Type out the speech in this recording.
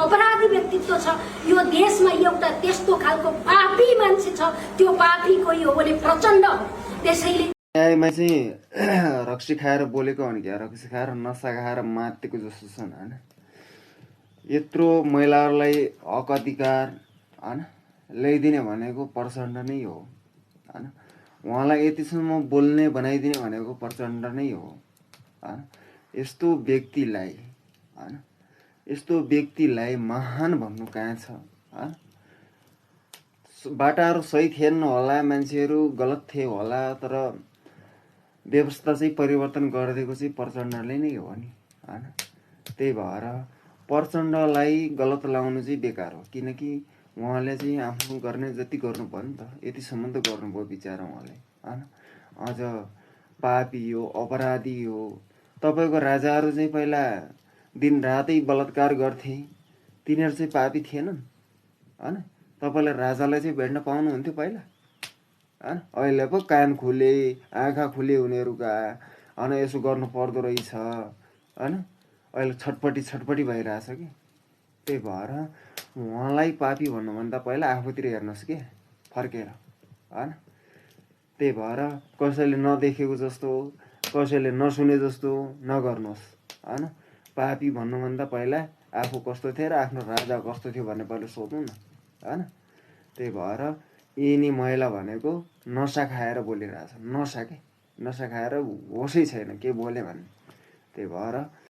अपराधी व्यक्तित्व छ। यो देशमा एउटा त्यस्तो खालको पापी मान्छे छ, त्यो पापी कोही हो भने प्रचण्ड हो। त्यसैले न्यायमा चाहिँ रक्सी खाएर बोलेको हो नि क्या, रक्सी खाएर नसा खाएर मातेको जस्तो छन् होइन। यत्रो महिलाहरूलाई हक अधिकार होइन ल्याइदिने भनेको प्रचण्ड नै हो होइन। उहाँलाई यतिसम्म बोल्ने बनाइदिने भनेको प्रचण्ड नै हो होइन। यस्तो व्यक्तिलाई होइन, यस्तो व्यक्तिलाई महान भन्नु कहाँ छ होइन। बाटाहरू सही थिएन होला, मान्छेहरू गलत थिए होला, तर व्यवस्था चाहिँ परिवर्तन गरिदिएको चाहिँ प्रचण्डले नै हो नि होइन। त्यही भएर प्रचण्डलाई गलत लाउनु चाहिँ बेकार हो, किनकि उहाँले चाहिँ आफ्नो गर्ने जति गर्नुभयो नि त, यतिसम्म त गर्नुभयो बिचरा उहाँले होइन। अझ पापी हो, अपराधी हो। तपाईँको राजाहरू चाहिँ पहिला दिन रातै बलात्कार गर्थे, तिनीहरू चाहिँ पापी थिएनन् होइन। तपाईँले राजालाई चाहिँ भेट्न पाउनुहुन्थ्यो पहिला होइन। अहिले पो कान खुले, आँखा खुले उनीहरूका होइन, यसो गर्नु पर्दो रहेछ होइन। अहिले छटपटी भइरहेछ कि। त्यही भएर उहाँलाई पापी भन्नुभन्दा पहिला आफूतिर हेर्नुहोस् के फर्केर होइन। त्यही भएर कसैले नदेखेको जस्तो, कसैले नसुने जस्तो नगर्नुहोस् होइन। पापी भन्नुभन्दा पहिला आफू कस्तो थियो र आफ्नो राजा कस्तो थियो भन्ने पहिला सोध्नु न होइन। त्यही भएर यिनी महिला भनेको नसा खाएर बोलिरहेछ, नसा के, नसा खाएर होसै छैन के बोले भन्ने। त्यही भएर